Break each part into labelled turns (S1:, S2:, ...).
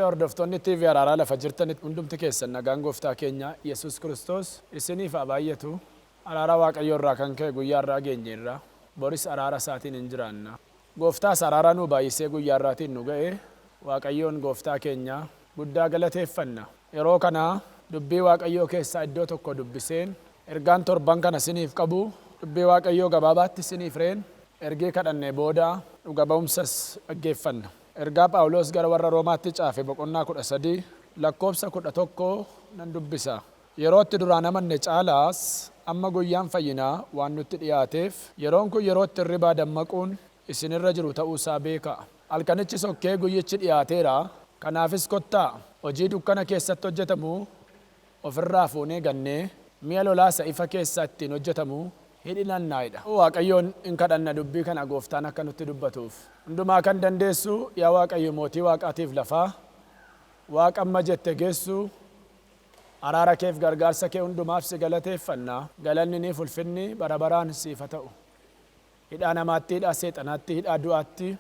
S1: Tole, hordoftoonni TV Araaraa lafa jirtanitti hundumti keessan nagaan gooftaa keenya Yesuus Kiristoos isiniif haa baay'atu. Araara Waaqayyoo irraa kan ka'e guyyaa irraa geenyeerra. Boris araara isaatiin hin jiraanna. Gooftaas araara nuu baay'isee guyyaa irraatiin nu ga'e Waaqayyoon gooftaa keenya guddaa galateeffanna. Yeroo kana dubbii Waaqayyoo keessaa iddoo tokko dubbiseen ergaan torban kana isiniif qabu dubbii Waaqayyoo gabaabaatti isiniif reen ergii kadhannee booda dhuga ba'umsas dhaggeeffanna. Ergaa Phaawulos gara warra Roomaatti caafe boqonnaa 13 lakkoofsa 11 nan dubbisa. Yeroo itti duraan amanne caalaas amma guyyaan fayyinaa waan nutti dhi'aateef, yeroon kun yeroo itti hirribaa dammaquun isin irra jiru ta'uu isaa beekaa. Halkanichi sokkee guyyichi dhi'aateera, kanaafis kottaa, hojii dukkana keessatti hojjetamu of irraa fuunee gannee, mi'a lolaa isa ifa keessaa ittiin hojjetamu hidhinannaa'dha. Waaqayyoon in kadhanna dubbii kana Gooftaan akka nutti dubbatuuf. Hundumaa kan dandeessu yaa Waaqayyo mootii waaqaatiif lafaa, Waaqa amma jette geessu, araara keef gargaarsa kee hundumaaf si galateeffanna. Galanniniif ulfinni bara baraan siif ha ta'u. Hidhaa namaattii, hidhaa seexanaattii, hidhaa du'aattii,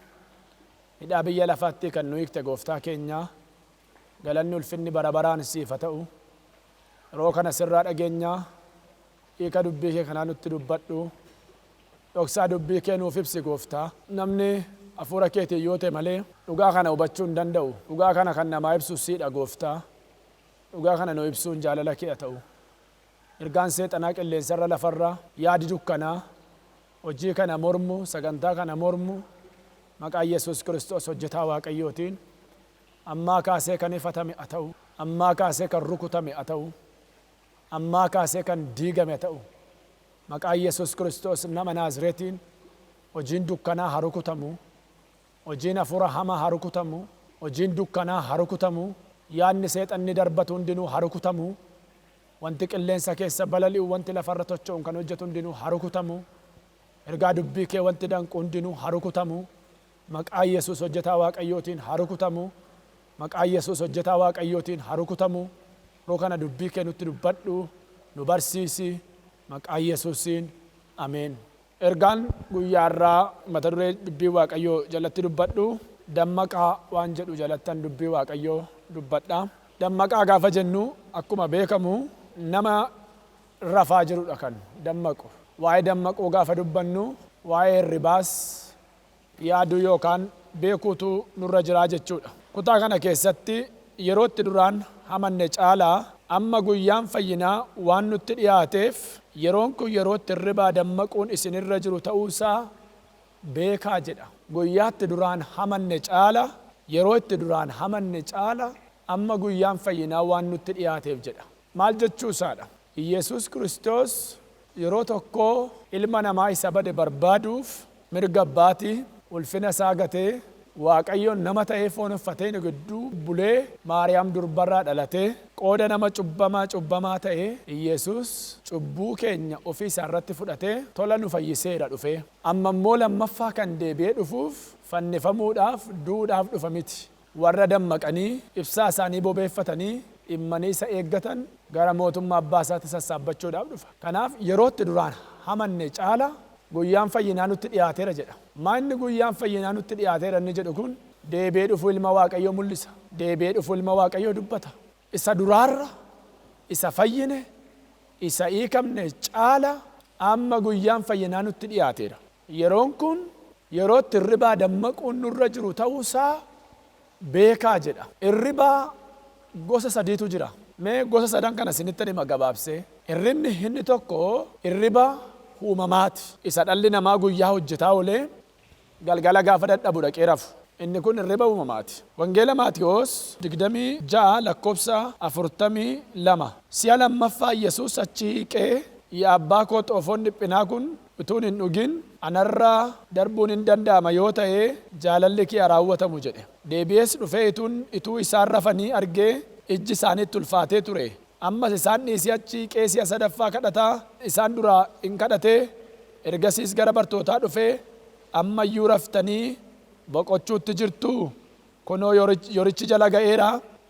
S1: hidhaa biyya lafaattii kan nu hiikte Gooftaa keenya, galanni ulfinni bara baraan siif ha ta'u. Yeroo kana sirraa dhageenya, hiika dubbii kee kanaa nutti dubbadhu. Dhoksaa dubbii kee nuuf ibsi Gooftaa. Namni hafuura keetiin yoo ta'e malee dhugaa kana hubachuu hin danda'u. Dhugaa kana kan namaa ibsu siidha Gooftaa. Dhugaa kana nuu ibsuun jaalala kee haa ta'u. Ergaan seexanaa qilleensarra lafarra, yaadi dukkanaa, hojii kana mormu, sagantaa kana mormu, maqaa Yesuus Kiristoos hojjetaa Waaqayyootiin ammaa kaasee kan ifatame haa ta'u. Ammaa kaasee kan rukutame haa ta'u. Ammaa kaasee kan diigame haa ta'u. Maqaa Yesuus Kiristoos nama Naazreetiin hojiin dukkanaa haa rukutamu. Hojiin hafuura hamaa haa rukutamu. Hojiin dukkanaa haa rukutamu. Yaadni seexanni darbatu hundinuu haa rukutamu. Wanti qilleensa keessa balali'u, wanti lafarra tocho'u kan hojjetu hundinuu haa rukutamu. Ergaa dubbii kee wanti danqu hundinuu haa rukutamu. Maqaa Yesuus hojjetaa Waaqayyootiin haa rukutamu. Maqaa Yesuus hojjetaa Waaqayyootiin haa rukutamu. Yeroo kana dubbii kee nutti dubbadhu, nu barsiisi. Maqaa Yesuusiin, Ameen. Ergaan guyyaa har'aa mata duree dubbii Waaqayyoo jalatti dubbadhu dammaqaa waan jedhu jalattan dubbii Waaqayyoo dubbadha. Dammaqaa gaafa jennu akkuma beekamu nama rafaa jirudha kan dammaqu. Waa'ee dammaquu gaafa dubbannu waa'ee hirribaas yaaduu yookaan beekuutu nurra jira jechuudha. Kutaa kana keessatti yeroo itti duraan amanne caalaa amma guyyaan fayyinaa waan nutti dhiyaateef yeroon kun yeroo itti hirribaa dammaquun isin irra jiru ta'uu isaa beekaa jedha. Guyyaa itti duraan amanne caala yeroo itti duraan amanne caala amma guyyaan fayyinaa waan nutti dhiyaateef jedha. Maal jechuu isaadha? Iyyasuus Kiristoos yeroo tokko ilma namaa isa bade barbaaduuf mirga abbaatii, ulfina isaa gatee, Waaqayyoon nama ta'ee foon uffatee nu gidduu bulee Maariyaam durbarraa dhalatee, qooda nama cubbamaa cubbamaa ta'ee Iyyasuus cubbuu keenya ofii isaa irratti fudhatee tola nu fayyiseera dhufee. Amma immoo lammaffaa kan deebi'ee dhufuuf fannifamuudhaaf, du'uudhaaf dhufa miti. Warra dammaqanii ibsaa isaanii bobeeffatanii dhimmanii isa eeggatan gara mootummaa abbaa isaatti sassaabbachuudhaaf dhufa. Kanaaf yeroo itti duraan amanne caala guyyaan fayyinaa nutti dhiyaateera jedha. Maa inni guyyaan fayyinaa nutti dhiyaateera inni jedhu kun deebi'ee dhufuu ilma Waaqayyoo mul'isa. Deebi'ee dhufuu ilma Waaqayyoo dubbata. Isa duraarra, isa fayyine, isa hiikamne caala amma guyyaan fayyinaa nutti dhiyaateera. Yeroon kun yeroo itti hirribaa dammaquun nurra jiru ta'uu isaa beekaa jedha. Hirribaa gosa sadiitu jira. Mee gosa sadan kana isinittan hima gabaabsee. Hirribni inni tokko hirriba uumamaati. Isa dhalli namaa guyyaa hojjetaa oolee galgala gaafa dadhabu dhaqee rafu. Inni kun hirriba uumamaati. Wangeela Maatiwoos 26 lakkoofsa 42. Si'a lammaffaa Yesuus achi hiiqee, Yaa Abbaa koo xoofoon dhiphinaa kun utuun hin dhugin anarraa darbuun in danda'ama yoo ta'e jaalalli kee haa raawwatamu jedhe. Deebi'ees dhufee ituun ituu isaan rafanii argee ijji isaanii itti ulfaatee ture. Ammas isaan dhiisee achi hiiqee si'a sadaffaa kadhataa isaan duraa in kadhate, ergasiis gara bartootaa dhufee, Amma iyyuu raftanii boqochuutti jirtuu? Kunoo yorichi jala ga'eera,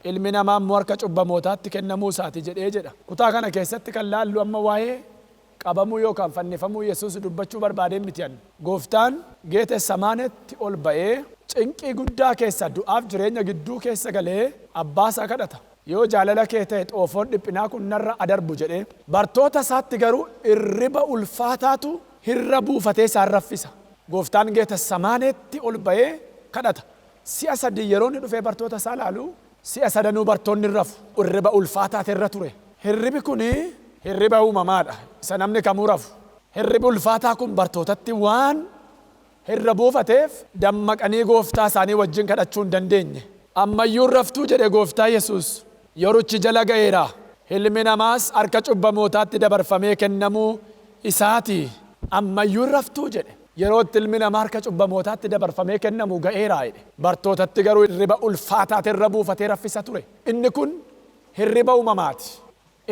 S1: ilmi namaa immoo harka cubbamootaatti kennamuu isaati jedhee jedha. Kutaa kana keessatti kan laallu amma waa'ee Qabamuu yookaan fannifamuu Yesuus dubbachuu barbaadeen miti an. Gooftaan Geetsemaanetti ol ba'ee cinqii guddaa keessa du'aaf jireenya gidduu keessa galee abbaa isaa kadhata. Yoo jaalala kee ta'e xoofoon dhiphinaa kun narra adarbu jedhee. Bartoota isaatti garuu irriba ulfaataatu hirra buufatee isaan raffisa. Gooftaan Geetsemaanetti ol ba'ee kadhata. Si'a sadii yeroo inni dhufee bartoota isaa laalu si'a sadanuu bartoonni rafu. Irriba ulfaataatu irra ture. Hirribi kuni hirriba uumamaadha. Isa namni kamuu rafu. Hirribi ulfaataa kun bartootatti waan hirra buufateef dammaqanii gooftaa isaanii wajjin kadhachuu hin dandeenye. Ammayyuu raftuu jedhe gooftaa Yesuus. Yerichi jala ga'eera. Ilmi namaas harka cubbamootaatti dabarfamee kennamuu isaati. Ammayyuu raftuu jedhe. Yeroo itti ilmi namaa harka cubbamootaatti dabarfamee kennamu ga'eera jedhe. Bartootatti garuu hirriba ulfaataatu irra buufatee raffisa ture. Inni kun hirriba uumamaati.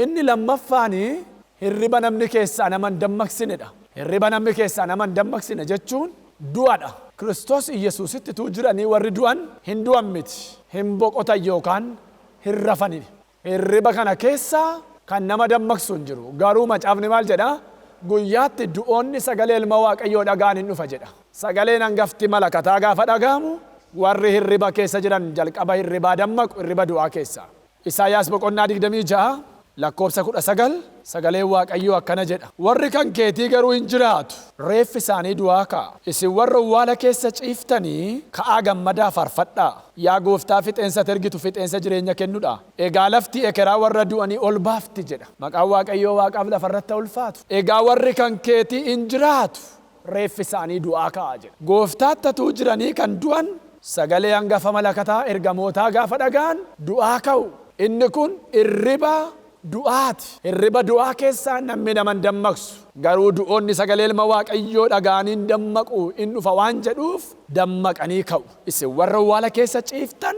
S1: Inni lammaffaani hirriba namni keessaa nama hin dammaqsinedha. Hirriba namni keessaa nama hin dammaqsine jechuun du'adha. Kiristoos Iyesuusitti utuu jiranii warri du'an hin du'an miti. Hin boqotan yookaan hin rafani. Hirriba kana keessaa kan nama dammaqsu hin jiru. Garuu macaafni maal jedha? Guyyaatti du'oonni sagalee ilma Waaqayyoo dhaga'an hin dhufa jedha. Sagaleen hangafti malakataa gaafa dhaga'amu warri hirriba keessa jiran jalqaba hirribaa dammaqu hirriba du'aa keessaa. Isaayaas boqonnaa 26 lakkoofsa 19 sagaleen Waaqayyoo akkana jedha. Warri kan keetii garuu hin jiraatu. Reeffi isaanii du'aa ka'a. Isin warra owwaala keessa ciiftanii ka'aa gammadaa faarfadhaa. Yaa gooftaa fixeensa ergitu fixeensa jireenya kennudha. Egaa lafti ekeraa warra du'anii ol baafti jedha. Maqaan Waaqayyoo Waaqaaf lafarratti ulfaatu. Egaa warri kan keetii hin jiraatu. Reeffi isaanii du'aa ka'a jedha. Gooftaatti atuu jiranii kan du'an sagalee hangafa malakataa ergamootaa gaafa dhaga'an du'aa ka'u. Inni kun hirriba du'aati. Hirriba du'aa keessaa namni nama hin dammaqsu. Garuu du'oonni sagalee ilma Waaqayyoo dhaga'anii hin dammaqu hin dhufa waan jedhuuf dammaqanii ka'u. Isin warra owwaala keessa ciiftan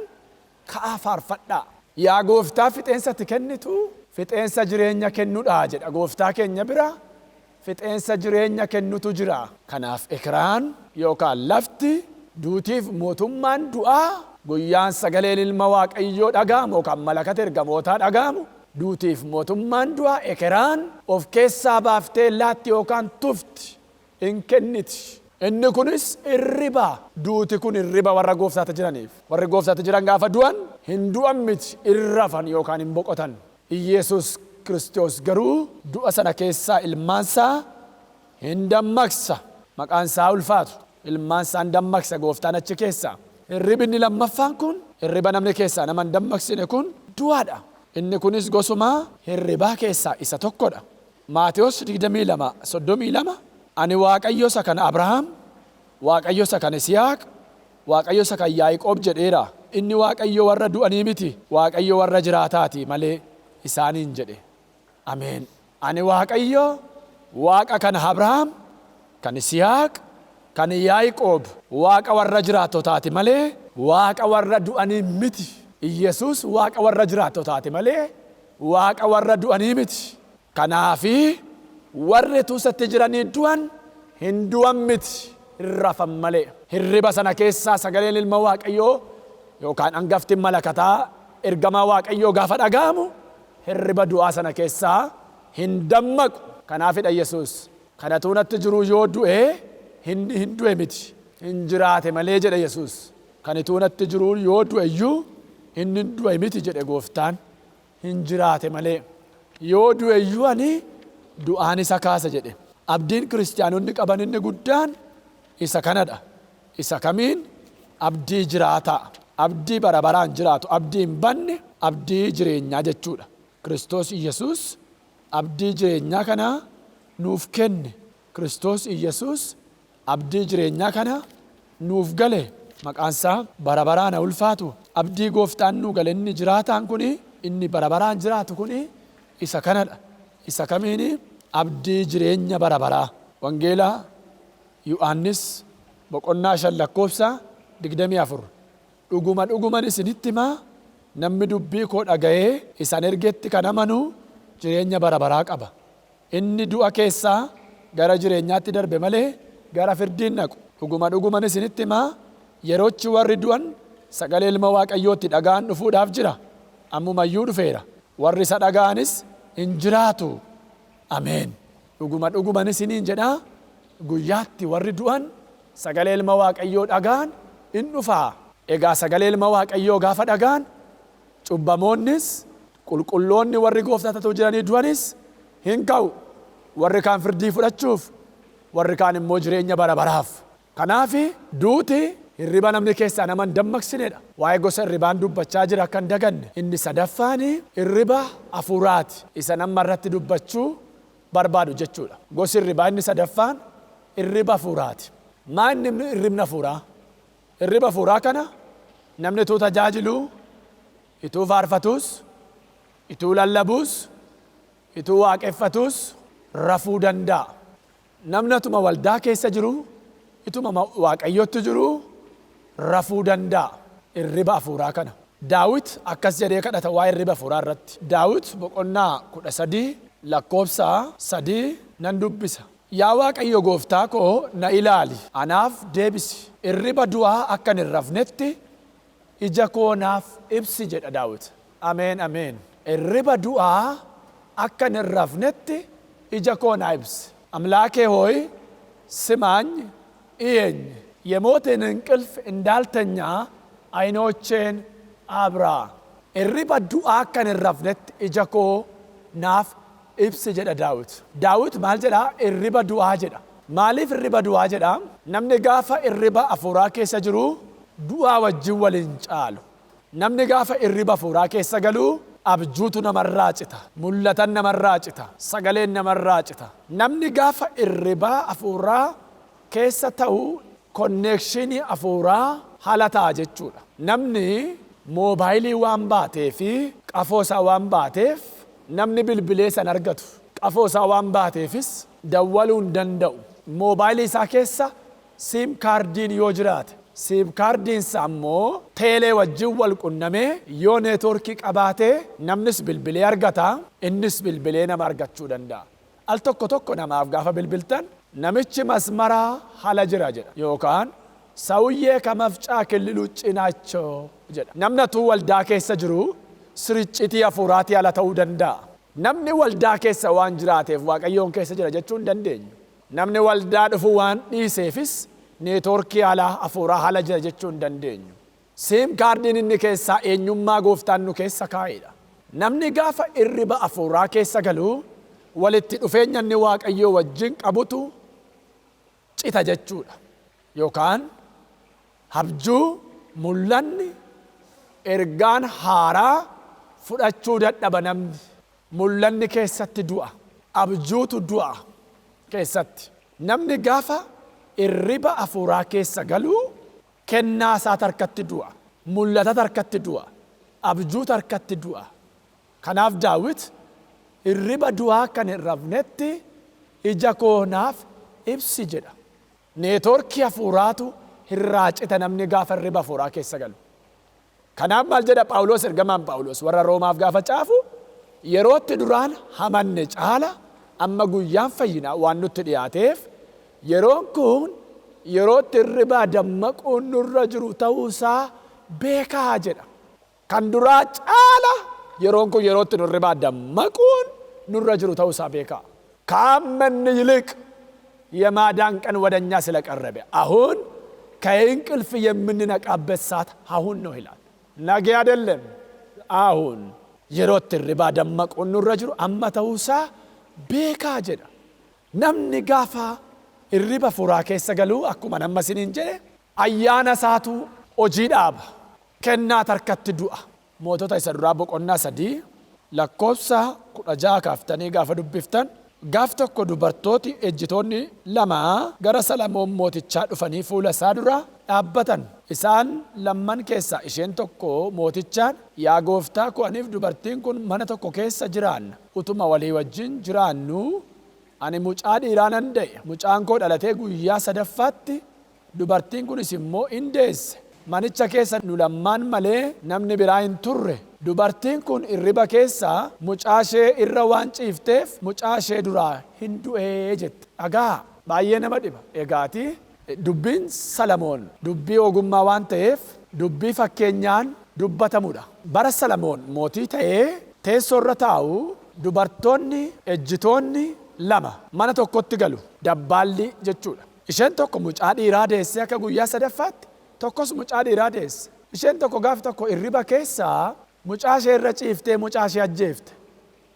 S1: ka'aa faarfadhaa. Yaa gooftaa fixeensa ati kennitu fixeensa jireenya kennudha jedha. Gooftaa keenya bira fixeensa jireenya kennutu jira. Kanaaf ekeraan yookaan lafti duutiif mootummaan du'aa guyyaan sagaleen ilma Waaqayyoo dhaga'amu yookaan malakata ergamootaa dhaga'amu duutiif mootummaan du'aa ekeraan of keessaa baaftee laatti yookaan tufti hin kenniti. Inni kunis hirriba. Duuti kun hirriba warra gooftaatti jiraniif. Warri gooftaatti jiran gaafa du'an hin du'an miti hin rafan yookaan hin boqotan. Iyeesus Kiristoos garuu du'a sana keessaa ilmaansaa hin dammaqsa. Maqaan isaa ulfaatu. Ilmaansaa hin dammaqsa gooftaan achi keessaa. Hirribni inni lammaffaan kun hirriba namni keessaa nama hin dammaqsine kun du'aadha. Inni kunis gosuma hirribaa keessaa isa tokkodha. Maatewos 22:32 ani Waaqayyo isa kan Abrahaam, Waaqayyo isa kan Yisihaaq, Waaqayyo isa kan Yaaqoob jedheera. Inni Waaqayyo warra du'anii miti, Waaqayyo warra jiraataati malee isaaniin jedhe. Ameen. Ani Waaqayyo Waaqa kan Abrahaam, kan Yisihaaq, kan Yaaqoob, Waaqa warra jiraattotaati malee Waaqa warra du'anii miti. Iyesuus Waaqa warra jiraattotaati malee Waaqa warra du'anii miti. Kanaafi warri tuusatti jiranii du'an hin du'an miti, hin rafan malee. Hirriba sana keessaa sagaleen ilma Waaqayyoo yookaan hangafti malakataa ergamaa Waaqayyoo gaafa dhaga'amu hirriba du'aa sana keessaa hin dammaqu. Kanaafidha Yesuus kanatu natti jiru yoo du'e inni hin du'e miti, hin jiraate malee jedhe Yesuus. Kanituu natti jiru yoo du'e iyyuu inni hin du'e miti jedhe gooftaan, hin jiraate malee. Yoo du'e iyyuu ani du'aan isa kaasa jedhe. Abdiin kiristaanonni qaban inni guddaan isa kanadha. Isa kamiin? Abdii jiraataa, abdii bara baraan jiraatu, abdii hin banne, abdii jireenyaa jechuudha. Kiristoos Iyesuus abdii jireenyaa kana nuuf kenne. Kiristoos Iyesuus abdii jireenyaa kana nuuf gale. Maqaan isaa bara baraan haa ulfaatu. Abdii gooftaan nuu gale inni jiraataan kuni, inni bara baraan jiraatu kuni isa kanadha. Isa kamiini? Abdii jireenya bara baraa. Wangeela Yohaannis boqonnaa 5 lakkoofsa 24. Dhuguma dhuguman isinitti himaa, namni dubbii koo dhaga'ee isan ergetti kan amanu jireenya bara baraa qaba. Inni du'a keessaa gara jireenyaatti darbe malee gara firdiin dhaqu. Dhuguma dhuguman isinitti himaa, yeroochi warri du'an sagalee ilma Waaqayyootti dhaga'an dhufuudhaaf jira. Ammumayyuu dhufeera. Warri isa dhaga'anis hin jiraatu. Ameen. Dhuguma dhuguman isiniin jedha, guyyaatti warri du'an sagalee ilma Waaqayyoo dhagaan in dhufaa. Egaa sagalee ilma Waaqayyoo gaafa dhagaan cubbamoonnis qulqulloonni warri gooftaa jiranii du'anis hin ka'u. Warri kaan firdii fudhachuuf, warri kaan immoo jireenya bara baraaf. Kanaaf duuti hirriba namni keessaa nama hin dammaqsinedha. Waa'ee gosa hirribaan dubbachaa jira akka hin daganne. Inni sadaffaan hirriba hafuuraati. Isa nama irratti dubbachuu barbaadu jechuudha. Gosi hirribaa inni sadaffaan hirriba hafuuraati. Maa inni hirribni hafuuraa? Hirriba hafuuraa kana namni ituu tajaajilu, ituu faarfatus, ituu lallabus, ituu waaqeffatus rafuu danda'a. Namni atuma waldaa keessa jiru, ituma Waaqayyotti jiru rafuu danda'a. Hirriba hafuuraa kana. Daawit akkas jedhee kadhata waa'ee hirriba hafuuraa irratti. Daawit boqonnaa 13 lakkoofsa 3 nan dubbisa. Yaa Waaqayyo gooftaa koo na ilaali, anaaf deebisi. Hirriba du'aa akkan hin rafnetti ija koo naaf ibsi jedha Daawit. Ameen ameen. Hirriba du'aa akkan hin rafnetti ija koo naa ibsi. አምላኬ ሆይ ስማኝ እየኝ፣ የሞትን እንቅልፍ እንዳልተኛ አይኖቼን አብራ። Hirriba du'aa akkan hin rafnetti ija koo naaf ibsi jedha Daawit. Daawit maal jedha? Hirriba du'aa jedha. Maaliif hirriba du'aa jedha? Namni gaafa hirriba hafuuraa keessa jiru du'aa wajjin waliin caalu. Namni gaafa hirriba hafuuraa keessa galu abjuutu namarraa cita, mul'atan namarraa cita, sagaleen namarraa cita. Namni gaafa hirriba hafuuraa keessa ta'u connection hafuuraa haala ta'a jechuudha. Namni moobaayilii waan baatee fi qafoo isaa waan baateef namni bilbilee san argatu. Qafoo isaa waan baateefis dawwaluu hin danda'u. Moobaayilii isaa keessa SIM cardiin yoo jiraate, SIM cardiin isaa immoo teelee wajjin wal qunnamee yoo neetwoorkii qabaatee namnis bilbilee argata, innis bilbilee nama argachuu danda'a. Al tokko tokko namaaf gaafa bilbiltan namichi masmaraa hala jira jedha yookaan ሰውዬ ከመፍጫ ክልል ውጭ ናቸው jedha. Namni atuu waldaa keessa jiru siriccitii hafuuraatii ala ta'uu danda'a. Namni waldaa keessa waan jiraateef Waaqayyoon keessa jira jechuu hin dandeenyu. Namni waldaa dhufu waan dhiiseefis neetwoorkii alaa hafuuraa haala jira jechuu hin dandeenyu. SIM cardiin inni keessaa eenyummaa gooftaan nu keessa kaa'edha. Namni gaafa hirriba hafuuraa keessa galu walitti dhufeenya inni Waaqayyoo wajjin qabutu cita jechuudha. Yookaan abjuu, mul'anni, ergaan haaraa fudhachuu dadhaba namni. Mul'anni keessatti du'a. Abjuutu du'a keessatti. Namni gaafa hirriba hafuuraa keessa galu kennaa isaa harkatti du'a. Mul'ata harkatti du'a. Abjuutu harkatti du'a. Kanaaf Daawit hirriba du'aa kan hin rafnetti ija koo naaf ibsi jedha. Neetwoorkii hafuuraatu irraa cita namni gaafa hirriba hafuuraa keessa galu. Kanaaf maal jedha Phaawulos ergamaan Phaawulos warra Roomaaf gaafa caafu, yerootti duraan hamanne caala amma guyyaan fayyinaa waan nutti dhiyaateef yeroon kun yerootti hirribaa dammaquun nurra jiru ta'uusaa beekaa jedha. Kan duraa caala yeroon kun yerootti hirribaa dammaquun nurra jiru ta'uusaa beekaa. ካመን ይልቅ የማዳን ቀን ወደኛ ስለቀረበ አሁን ከእንቅልፍ የምንነቃበት ሰዓት አሁን ነው ይላል። ነገ አይደለም፣ አሁን yerootti hirribaa dammaquun nurra jiru amma ta'uusaa beekaa jedha. Namni gaafa hirriba hafuuraa keessa galu akkuma nama isiniin jedhe ayyaana isaatu hojii dhaaba. Kennaa harkatti du'a. Mootota isa duraa boqonnaa 3 lakkoofsa 16 kaaftanii gaafa dubbiftan gaaf tokko dubartooti ejjitoonni lama gara Salamoon mootichaa dhufanii fuula isaa dura dhaabbatan. Isaan lamman keessaa isheen tokko mootichaan, yaa gooftaa koo aniif dubartiin kun mana tokko keessa jiraanna. Utuma walii wajjin jiraannu ani mucaa dhiiraa nan da'e. Mucaan koo dhalatee guyyaa sadaffaatti dubartiin kunis immoo in deesse. Manicha keessa nu lammaan malee namni biraa hin turre. Dubartiin kun hirriba keessa mucaa ishee irra waan ciifteef mucaa ishee duraa hin du'ee jette. Dhagaa baay'ee nama dhiba. Egaati dubbiin Salamoon dubbii ogummaa waan ta'eef dubbii fakkeenyaan dubbatamudha. Bara Salamoon mootii ta'ee teessoo irra taa'u dubartoonni ejjitoonni lama mana tokkotti galu, dabbaalli jechuudha. Isheen tokko mucaa dhiiraa deessee akka guyyaa sadaffaatti tokkos mucaa dhiiraa deesse. Isheen tokko gaaf tokko irriba keessaa mucaa ishee irra ciiftee mucaa ishee ajjeefte.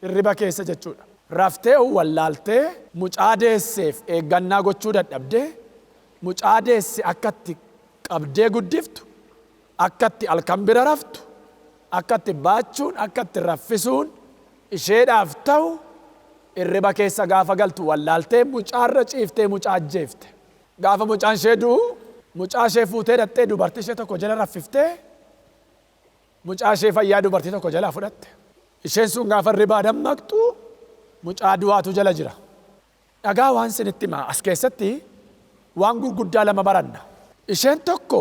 S1: Irriba keessa jechuudha. Raftee wallaaltee mucaa deesseef eeggannaa gochuu dadhabdee, mucaa deesse akkatti qabdee guddiftu, akkatti halkan bira raftu, akkatti baachuun, akkatti raffisuun isheedhaaf ta'u irriba keessa gaafa galtu wallaaltee mucaarra ciiftee mucaa ajjeefte. Gaafa mucaan ishee du'u mucaa ishee fuutee dhattee dubartii ishee tokko jala raffiftee mucaa ishee fayyaa dubartii tokko jalaa fudhatte. Isheen sun gaafa irribaa dammaqxu mucaa du'aatu jala jira. Dhagaa waan isinitti himaa, as keessatti waan gurguddaa lama baranna. Isheen tokko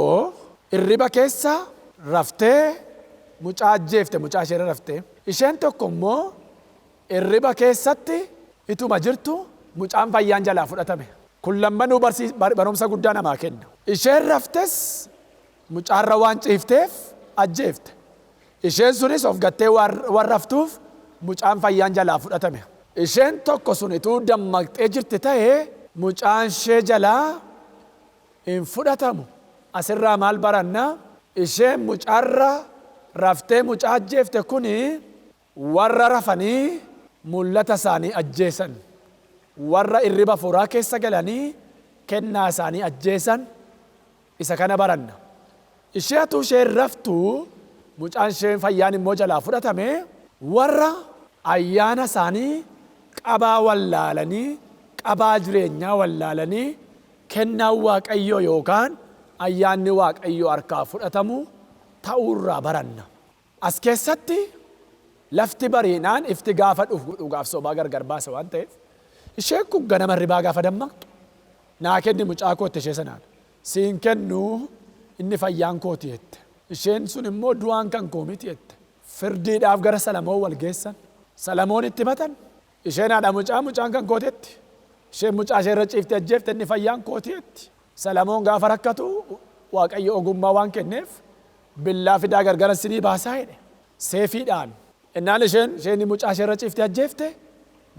S1: irriba keessa raftee mucaa ajjeefte, mucaa isheerra raftee. Isheen tokko immoo irriba keessatti ituma jirtu mucaan fayyaan jalaa fudhatame. Kun lammanuu barumsa guddaa namaa kenna. Isheen raftes mucaarra waan ciifteef ajjeefte. Isheen sunis of gattee waan raftuuf mucaan fayyaan jalaa fudhatame. Isheen tokko sun ituu dammaqxee jirti ta'ee mucaan ishee jalaa hin fudhatamu. Asirraa maal baranna? Isheen mucaarra raftee mucaa ajjeefte kuni warra rafanii mul'ata isaanii ajjeesan, warra irriba fuuraa keessa galanii kennaa isaanii ajjeesan, isa kana baranna. Ishee atuu isheen raftu mucaan isheen fayyaan immoo jalaa fudhatame warra ayyaana isaanii qabaa wallaalanii, qabaa jireenyaa wallaalanii kennaan Waaqayyoo yookaan ayyaanni Waaqayyoo harkaa fudhatamu ta'uurraa baranna. As keessatti lafti bariinaan ifti gaafa dhufu dhugaaf sobaa gargar baasa waan ta'eef, isheen kun ganama irribaa gaafa dammaqxu naa kenni mucaa kootti ishee sanaan. Siin kennuu, inni fayyaan kooti jette. Isheen sun immoo du'aan kan koo miti jette. Firdiidhaaf gara Salamoon wal geessan. Salamoon itti matan. Isheen haadha mucaa, mucaan kan kootetti. Isheen mucaa ishee irra ciifte ajjeefte, inni fayyaan kooti jetti. Salamoon gaafa rakkatu Waaqayyo ogummaa waan kenneef billaa fidaa gargaran sinii baasaa jedhe. Seefiidhaan. Innaan isheen mucaa ishee irra ciifte ajjeefte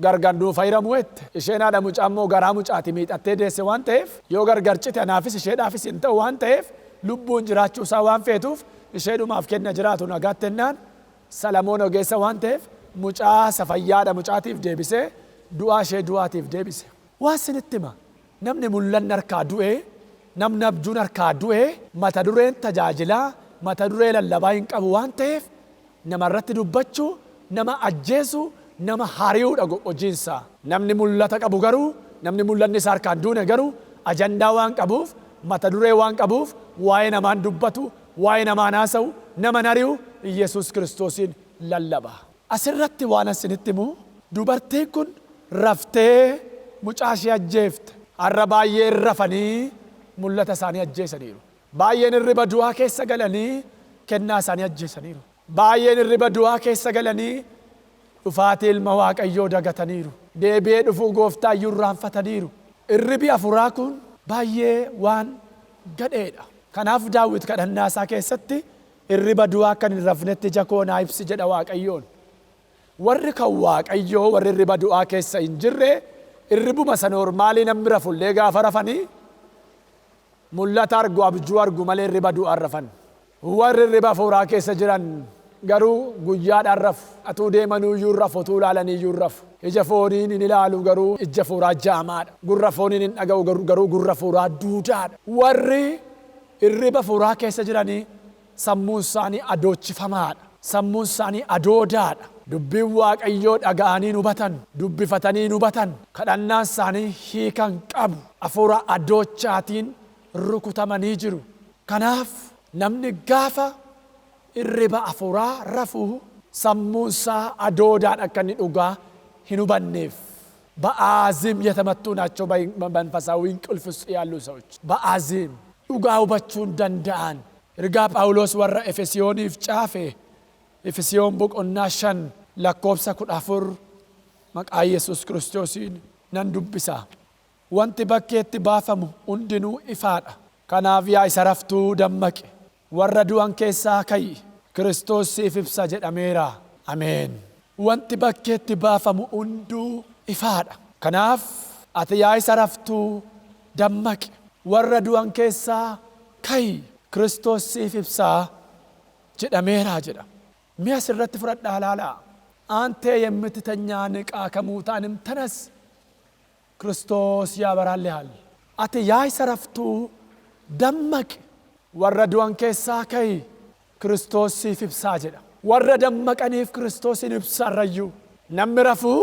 S1: gargar nuuf hayramuu jette. Isheen haadha mucaa immoo garaa mucaati miixattee deesse waan ta'eef yoo gargar cite anaafis isheedhaafis hin ta'u waan ta'eef lubbuun jiraachuu isaa waan feetuuf isheedhumaaf kenna jiraatu nagaatti ennaan Salamoon ogeessa waan ta'eef mucaa isa fayyaadha mucaatiif deebisee du'aa ishee du'aatiif deebise. Waan isinitti hima, namni mul'anni harkaa du'e, namni abjuun harkaa du'e, mata dureen tajaajilaa, mata duree lallabaa hin qabu waan ta'eef namarratti dubbachuu, nama ajjeesuu, nama hari'uudha hojiinsaa. Namni mul'ata qabu garuu, namni mul'anni isaa harkaan duune garuu ajandaa waan qabuuf, mata duree waan qabuuf waa'ee namaan dubbatu, waa'ee namaan haasa'u, nama hari'u, Iyyasuus Kiristoosiin lallaba. Asirratti waan isinitti himu, dubartiin kun raftee mucaa ishee ajjeefte. Har'a baay'een rafanii mul'ata isaanii ajjeesaniiru. Baay'een irriba du'aa keessa galanii kennaa isaanii ajjeesaniiru. Baay'een irriba du'aa keessa galanii dhufaatii ilma Waaqayyoo dagataniiru. Deebi'ee dhufuu gooftaa iyyuu irraanfataniiru. Irribi hafuuraa kun baay'ee waan gadheedha. Kanaaf Daawit kadhannaa isaa keessatti irriba du'aa akka hin rafnetti ija koo naa ibsi jedha Waaqayyoon. Warri kan Waaqayyoo, warri irriba du'aa keessa hin jirre, irribuma isa noormaalii namni rafullee gaafa rafanii mul'ata argu, abjuu argu malee irriba du'aa rafan. Warri irriba hafuuraa keessa jiran garuu guyyaadhaan rafu. Atuu deemanuu iyyuu rafu, utuu ilaalanii iyyuu rafu. Ija fooniin hin ilaalu garuu ija hafuuraa jaamaadha. Gurra fooniin hin dhaga'u garuu gurra hafuuraa duudaadha. Warri irriba hafuuraa keessa jiranii sammuun isaanii adoochifamaadha. Sammuun isaanii adoodaadha. Dubbiin Waaqayyoo dhaga'anii hin hubatan, dubbifatanii hin hubatan. Kadhannaan isaanii hiikan qabu. Hafuura adoochaatiin rukutamanii jiru. Kanaaf namni gaafa irriba hafuuraa rafu sammuun isaa adoodaan akka inni dhugaa hin hubanneef. በአዚም የተመቱ ናቸው። በመንፈሳዊ እንቅልፍ ውስጥ ያሉ ሰዎች በአዚም dhugaa hubachuu hin danda'an. Ergaa Phaawulos warra Efesiyooniif caafe, Efesiyoon boqonnaa 5 lakkoofsa 14, maqaa Yesuus Kiristoosiin nan dubbisa. Wanti bakkeetti baafamu hundinuu ifaadha. Kanaaf yaa isa raftuu dammaqi. Warra du'an keessaa ka'i. Kiristoos siif ibsa jedhameera. Ameen. Wanti bakkeetti baafamu hunduu ifaadha. Kanaaf ati yaa isa raftuu dammaqi, warra du'an keessaa ka'i, Kiristoos siif ibsaa jedhameera jedha. Mee asirratti fudhadhaa ilaalaa. አንተ የምትተኛ ንቃ፣ ከሙታንም ተነስ፣ ክርስቶስ ያበራልሃል። Ati yaa isa raftuu dammaqi, warra du'an keessaa ka'i, Kiristoos siif ibsaa jedha. Warra dammaqaniif Kiristoos hin ibsarrayyuu. Namni rafuu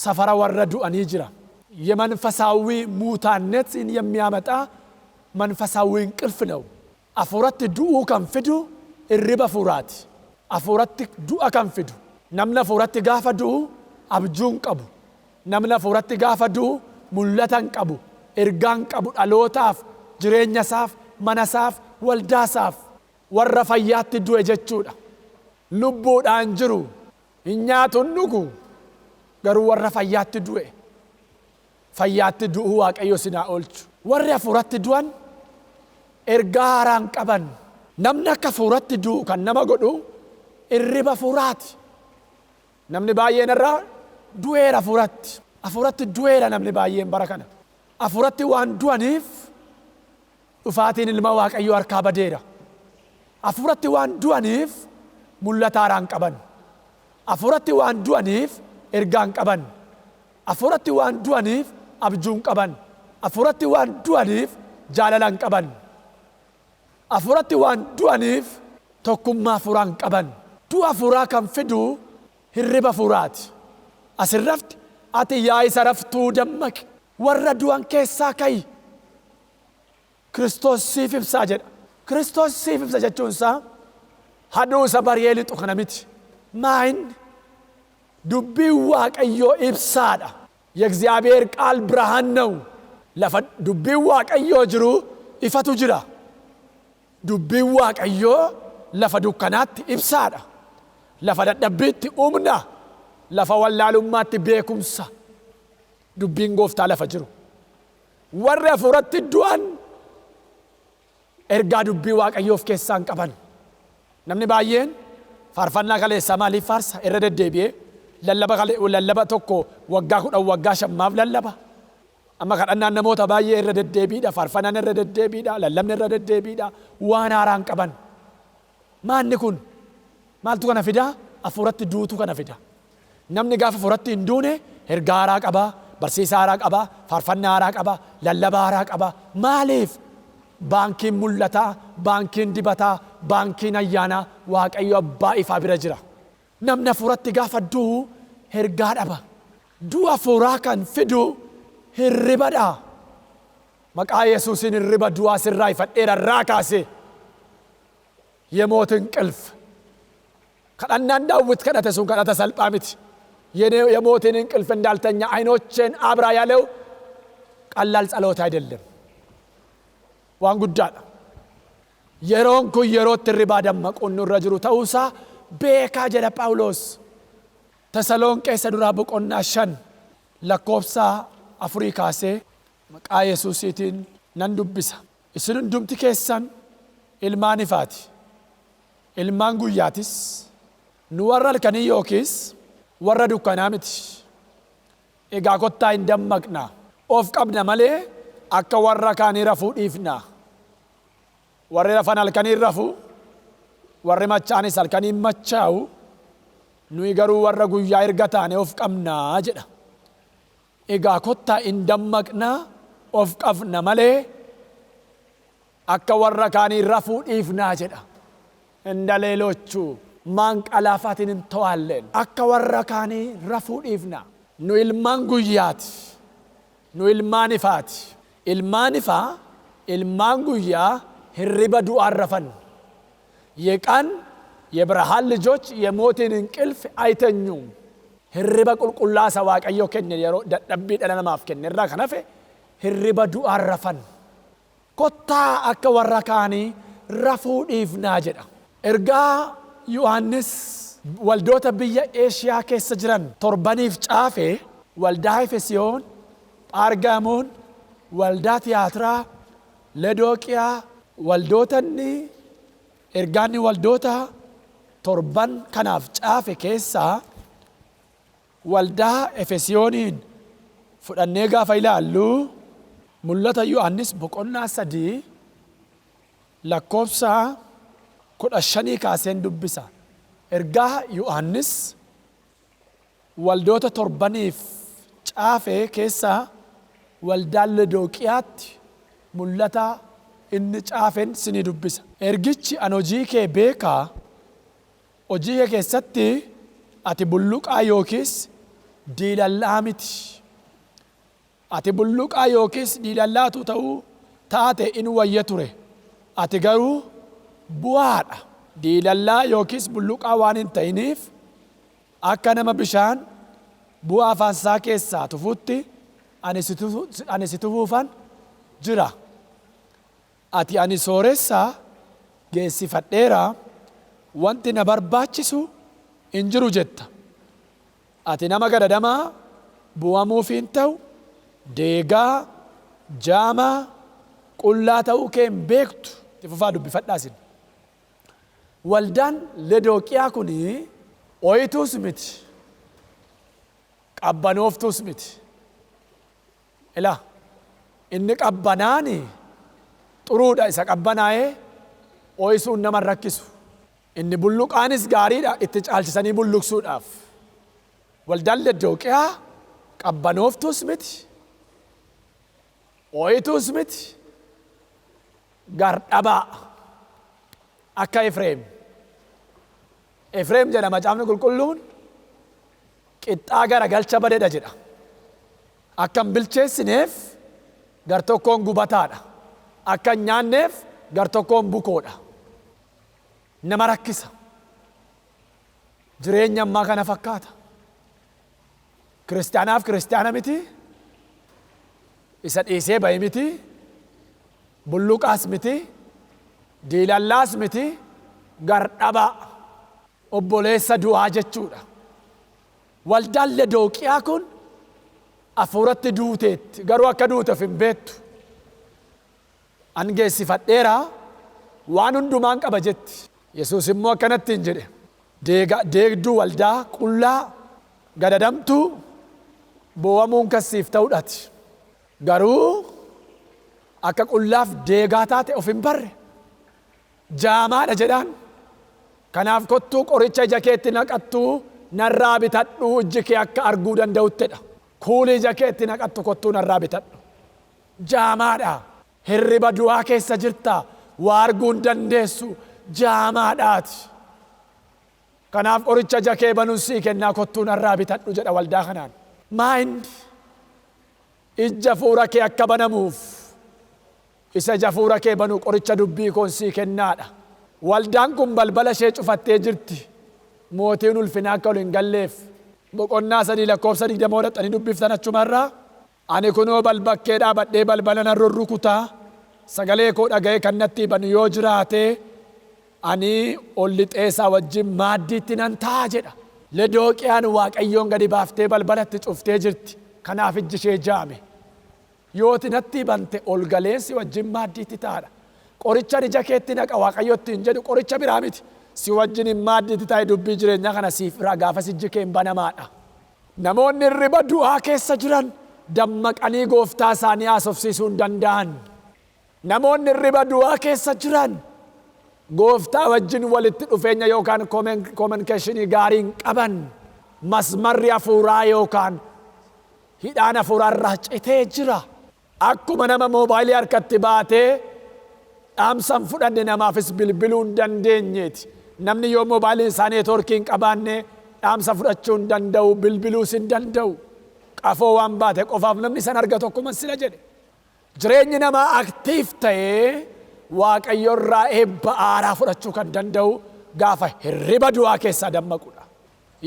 S1: safara warra du'anii jira. የመንፈሳዊ ሙታነትን የሚያመጣ መንፈሳዊ እንቅልፍ ነው። Hafuuratti du'uu kan fidu irriba hafuuraati. Hafuuratti du'a kan fidu. Namni hafuuratti gaafa du'u abjuu hin qabu. Namni hafuuratti gaafa du'u mul'ata hin qabu. Ergaa hin qabu dhalootaaf, jireenya isaaf, mana isaaf, waldaa isaaf warra fayyaatti du'e jechuudha. Lubbuudhaan jiru hin nyaatu, hin dhugu, garuu warra fayyaatti du'e. Fayyaatti du'uu Waaqayyo sinaa oolchu. Warri hafuuratti du'an ergaa haaraa hin qaban. Namni akka hafuuratti du'u kan nama godhu irriba hafuuraati. Namni baay'een irraa du'eera hafuuratti. Hafuuratti du'eera namni baay'een bara kana. Hafuuratti waan du'aniif dhufaatiin ilma Waaqayyoo harkaa badeera. Hafuuratti waan du'aniif mul'ata haaraa hin qaban. Hafuuratti waan du'aniif ergaa hin qaban. Hafuuratti waan du'aniif abjuu hin qaban. Hafuuratti waan du'aniif jaalala hin qaban. Hafuuratti waan du'aniif tokkummaa hafuuraa hin qaban. Du'a hafuuraa kan fidu hirriba hafuuraati. Asirratti ati yaa isa raftuu dammaqi, warra du'an keessaa ka'i, Kiristoos siif ibsaa jedha. Kiristoos siif ibsa jechuun isaa haduu isa bari'ee lixu kana miti. Maa inni dubbiin Waaqayyoo ibsaadha. የእግዚአብሔር ቃል ብርሃን ነው። Lafa dubbiin Waaqayyoo jiru ifatu jira. Dubbiin Waaqayyoo lafa dukkanaatti ibsaadha. Lafa dadhabbiitti humna. Lafa wallaalummaatti beekumsa. Dubbiin Gooftaa lafa jiru. Warri hafuuratti du'an ergaa dubbii Waaqayyoo of keessaa hin qaban. Namni baay'een faarfannaa kaleessaa maaliif faarsa irra deddeebi'ee? Lallaba tokko waggaa 10, waggaa 5 lallaba. Amma kadhannaan namoota baay'ee irra deddeebiidha. Faarfannaan irra deddeebiidha. Lallabni irra deddeebiidha. Waan haaraa hin qaban. Maanni kun maaltu kana fidaa? Hafuuratti duutu kana fida. Namni gaafa hafuuratti hin duune ergaa haaraa qabaa, barsiisa haaraa qabaa, faarfannaa haaraa qabaa, lallaba haaraa qabaa. Maaliif? Baankiin mul'ataa, baankiin dibataa, baankiin ayyaanaa Waaqayyo abbaa ifaa bira jira. Namni hafuuratti gaafa du'u ergaa dhaba. Du'a hafuuraa kan fidu hirribadha. Maqaa Yesuusiin hirriba du'aa sirraa ifadheera irraa kaase. የሞት እንቅልፍ. Kadhannaan Daawit kadhate sun kadhata salphaa miti. የሞትን እንቅልፍ እንዳልተኛ አይኖቼን አብራ ያለው ቀላል ጸሎት አይደለም። Waan guddaadha. Yeroon kun yerootti hirribaa dammaquun nurra jiru ta'uusaa beekaa jedha Phaawulos. Tasalonqee isa duraa boqonnaa 5 lakkoofsa 4 kaasee maqaa Yesuusiitiin nan dubbisa. Isin hundumti keessan ilmaan ifaati. Ilmaan guyyaatis. Nu warra halkanii yookiis warra dukkanaa miti. Egaa kottaa hin dammaqna. Of qabna malee akka warra kaanii rafuu dhiifna. Warri rafan halkanii rafu, warri machaa'anis halkanii machaa'u, nuyi garuu warra guyyaa erga taane of qabnaa jedha. Egaa kottaa hin dammaqna, of qabna malee akka warra kaanii rafuu dhiifnaa jedha. እንደ ሌሎቹ ማንቀላፋትን እንተዋለን። Akka warra kaanii rafuu dhiifna. Nu ilmaan guyyaati. Nu ilmaan ifaati. Ilmaan ifaa, ilmaan guyyaa hirriba du'aan rafan. የቀን የብርሃን ልጆች የሞትን እንቅልፍ አይተኙም። Hirriba qulqullaa isa Waaqayyo kenne yeroo dadhabbii dhala namaaf kenne irraa kan hafe hirriba du'aan rafan. Kottaa akka warra kaanii rafuu dhiifnaa jedha. Ergaa Yohaannis waldoota biyya Eeshiyaa keessa jiran torbaniif caafe, waldaa Efesiyoon, Phaargaamoon, waldaa Tiyaatiraa, Lodooqiyaa, waldootanni ergaanni waldoota torban kanaaf caafe keessaa Waldaa Efesiyooniin fudhannee gaafa ilaallu, Mul'ata Yohannis boqonnaa 3 lakkoofsa 15 kaaseen dubbisa. Ergaa Yohannis waldoota torbaniif caafe keessaa waldaa Lodooqiyaatti mul'ata inni caafen sinii dubbisa. Ergichi an hojii kee beeka, hojii kee keessatti ati bulluqaa yookiis diilalla'aa miti. Ati bulluqaa yookiis diilalla'aa utuu ta'uu taate in wayya ture, ati garuu bu'aa dha. Diilalla'aa yookiis bulluqaa waan hin ta'iniif, akka nama bishaan bu'aa afaan isaa keessaa tufuutti ani si tufuufan jira. Ati ani sooressa, geessifadheera, wanti na barbaachisu hin jiru jetta. Ati nama gadadamaa bu'amuuf hin ta'u, deegaa, jaamaa, qullaa ta'uu kee hin beektu. Itti fufaa dubbifadhaa isin. Waldaan Ledooqiyaa kun oyituus miti, qabbanooftuus miti. Ilaa, inni qabbanaani xuruudha, isa qabbanaa'ee ho'isuun nama hin rakkisu. Inni bulluqaanis gaariidha itti caalchisanii bulluqsuudhaaf. Waldaan Ledooqiyaa qabbanooftuus miti, ho'ituus miti, gardhabaa akka Efreem. Efreem jedha Macaafni Qulqulluun, qixxaa garagalcha badedha jedha. Akka hin bilcheessineef gartokkoon gubataadha. Akka hin nyaanneef gartokkoon bukoodha. Nama rakkisa. Jireenya ammaa kana fakkaata. Kiristaanaaf kiristaana miti. Isa dhiisee bahe miti. Bulluqaas miti. Diilallaas miti. Gardhabaa. Obboleessa du'aa jechuudha. Waldaan Ledooqiyaa kun hafuuratti duuteetti. Garuu akka duute of hin beektu. An geessifadheera, waan hundumaan qaba jetti. Yesuus immoo akkanatti hin jedhe. Deega, deegduu waldaa, qullaa, gadadamtuu, boo'amuun kan siif ta'udhati. Garuu akka qullaaf deegaa taate of hin barre. Jaamaadha jedhaan. Kanaaf kottuu qoricha ija keetti naqattu narraa bitadhu, ijji kee akka arguu danda'uttidha. Kuulii ija keetti naqattu kottuu narraa bitadhu. Jaamaadha. Hirriba du'aa keessa jirta. Waa arguu hin dandeessu. Jaamaadhaati. Kanaaf qoricha ija kee banuun sii kennaa, kottuu narraa bitadhu jedha waldaa kanaan. Maa inni? Ijja fuura kee akka banamuuf, isa ija fuura kee banu qoricha dubbii koon sii kennaadha. Waldaan kun balbala ishee cufattee jirti. Mootiin ulfinaa akka ol hin galleef. Boqonnaa 3 lakkoofsa 20 dhaqxanii dubbiftan achumarraa. Ani kunoo balbakkee dhaabadhee balbala nan rurrukuta, sagalee koo dhaga'ee kan natti banu yoo jiraate, ani ol lixee isaa wajjin maaddiitti nan ta'a jedha. Ledooqiyaan Waaqayyoon gadi baaftee balbalatti cuftee jirti. Kanaaf ijji ishee jaame. Yooti natti bante ol galeen si wajjin maaddiitti taa'adha. Qorichan ija keetti naqa Waaqayyo ittiin jedhu qoricha biraa miti. Si wajjin hin maaddiitti taa'e dubbii jireenyaa kana siif irraa gaafas ijji kee hin banamaadha. Namoonni hirriba du'aa keessa jiran dammaqanii gooftaa isaanii haasofsiisuu hin danda'an. Namoonni hirriba du'aa keessa jiran gooftaa wajjin walitti dhufeenya yookaan communication gaarii hin qaban. Masmarri hafuuraa yookaan hidhaan hafuuraa irraa citee jira. Akkuma nama moobaayilii harkatti baatee dhaamsa hin fudhanne namaafis bilbiluu hin dandeenyeeti. Namni yoo moobaayiliin isaa neetwoorkii hin qabaanne dhaamsa fudhachuu hin danda'u, bilbiluus hin danda'u. Qafoo waan baate qofaaf namni san argatu akkuma sila jedhe. Jireenyi namaa active ta'ee Waaqayyo irraa eebba aaraa fudhachuu kan danda'u gaafa hirriba du'aa keessaa dammaqudha.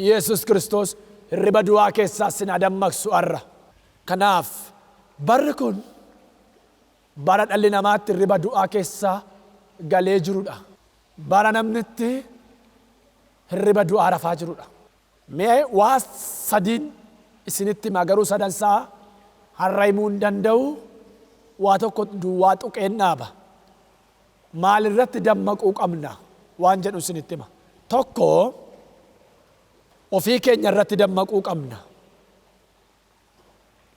S1: Yesus Kiristoos hirriba du'aa keessaa sin haa dammaqsu har'a. Kanaaf barri kun bara dhalli namaatti hirriba du'aa keessa galee jirudha. Bara namni itti hirriba du'aa rafaa jirudha. Mee waa sadiin isinitti himaa, garuu sadansaa har'a himuu hin danda'u, waa tokko duwwaa tuqeen dhaaba. Maal irratti dammaquu qabna waan jedhu isinitti hima. Tokko, Ofii keenya irratti dammaquu qabna.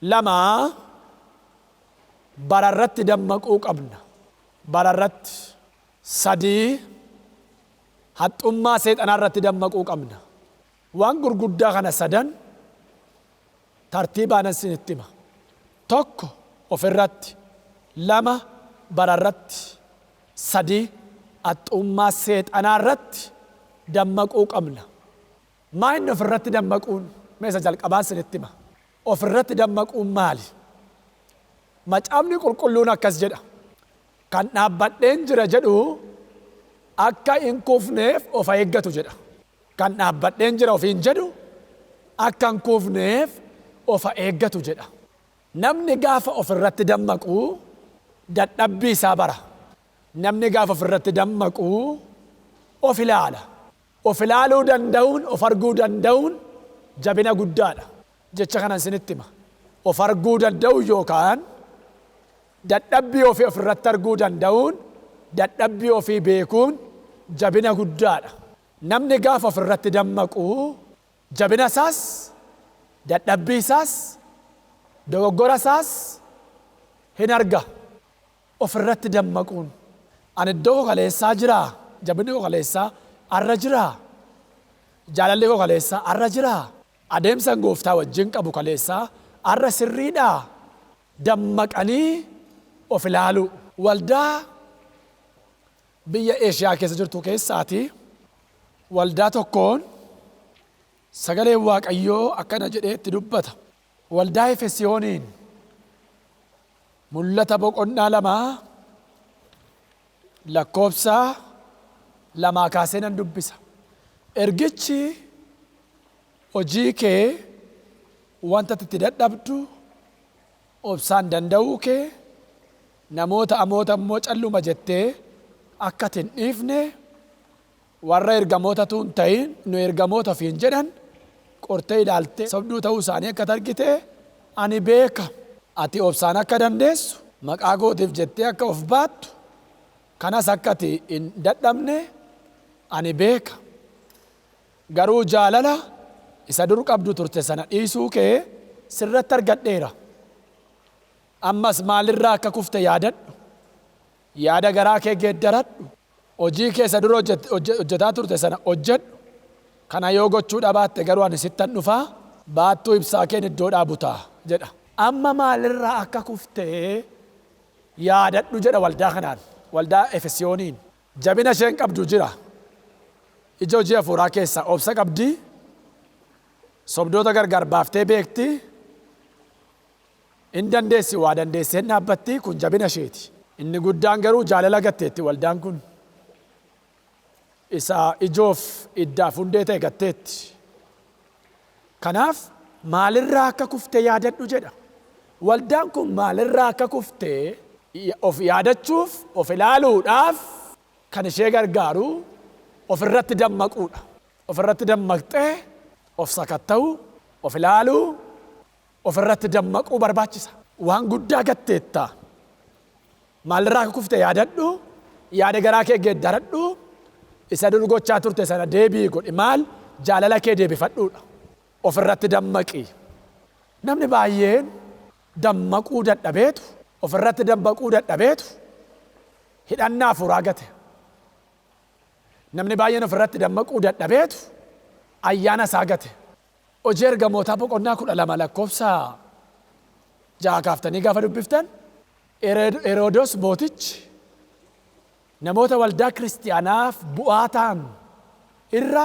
S1: 2, bara irratti dammaquu qabna. Bara irratti. 3, haxxummaa seexanaa irratti dammaquu qabna. Waan gurguddaa kana sadan tartiibaanan isinitti hima. 1, of irratti. 2, bara irratti. 3, haxxummaa seexanaa irratti dammaquu qabna. Maa inni of irratti dammaquun? Mee isa jalqabaan isinitti hima. Of irratti dammaquun maali? Macaafni Qulqulluun akkas jedha. Kan dhaabbadheen jira jedhu akka hin kufneef of haa eeggatu jedha. Kan dhaabbadheen jira ofiin jedhu akka hin kufneef of haa eeggatu jedha. Namni gaafa of irratti dammaqu dadhabbii isaa bara. Namni gaafa of irratti dammaqu of ilaala. Of ilaaluu danda'uun, of arguu danda'uun jabina guddaadha. Jecha kanan isinitti hima. Of arguu danda'uu yookaan dadhabbii ofii of irratti arguu danda'uun, dadhabbii ofii beekuun jabina guddaadha. Namni gaafa of irratti dammaqu jabina isaas, dadhabbii isaas, dogoggora isaas hin arga. Of irratti dammaquun, ani iddoo koo kaleessaa jiraa? Jabinni koo kaleessaa har'a jiraa? Jaalalli koo kaleessaa har'a jiraa? Adeemsan Gooftaa wajjin qabu kaleessaa har'a sirriidhaa? Dammaqanii of ilaaluu. Waldaa biyya Eeshiyaa keessa jirtu keessaatii waldaa tokkoon sagaleen Waaqayyoo akkana jedhee itti dubbata. Waldaa Efesiyooniin Mul'ata boqonnaa 2 lakkoofsa 2 kaasee nan dubbisa. Ergichi hojii kee, wanta ati itti dadhabdu, obsaan danda'uu kee, namoota amoota immoo calluma jettee akka ati hin dhiifne, warra ergamoota utuu hin ta'in nu ergamoota ofiin jedhan qortee ilaaltee sobduu ta'uu isaanii akka ati argite ani beeka. Ati obsaan akka dandeessu, maqaa kootiif jettee akka of baattu, kanas akka ati hin dadhabne ani beeka. Garuu jaalala isa dur qabdu turte sana dhiisuu kee sirratti argadheera. Ammas maalirraa akka kufte yaadadhu. Yaada garaa kee geeddaradhu. Hojii kee isa dur hojjetaa turte sana hojjedhu. Kana yoo gochuu dhabaatte garuu ani sittan dhufa, baattuu ibsaa keen iddoodhaa buta jedha. Amma maalirraa akka kufte yaadadhu jedha waldaa kanaan, waldaa Efesiyooniin. Jabina isheen qabdu jira. Ija hojii hafuuraa keessaa obsa qabdi. Sobdoota gargar baaftee beekti. In dandeessi, waa dandeessee hin dhaabbatti, kun jabina isheeti. Inni guddaan garuu jaalala gatteetti waldaan kun. Isa ijoof iddaaf hundee ta'e gatteetti. Kanaaf maalirraa akka kufte yaadadhu jedha. Waldaan kun maalirraa akka kufte of yaadachuuf, of ilaaluudhaaf kan ishee gargaaru of irratti dammaquudha. Of irratti dammaqxee of sakatta'uu, of ilaaluu, of irratti dammaquu barbaachisa. Waan guddaa gatteetta. Maalirraa akka kufte yaadadhu, yaada garaa kee geeddaradhu, isa dur gochaa turte sana deebi'i godhi. Maal? Jaalala kee deebifadhuudha. Of irratti dammaqi. Namni baay'een dammaquu dadhabeetu, of irratti dammaquu dadhabeetu hidhannaa hafuuraa gate. Namni baay'een of irratti dammaquu dadhabeetu ayyaana isaa gate. Hojii Ergamootaa boqonnaa 12 lakkoofsa 6 kaaftanii gaafa dubbiftan, Herodos mootichi namoota waldaa kiristiyaanaaf bu'aa ta'an irra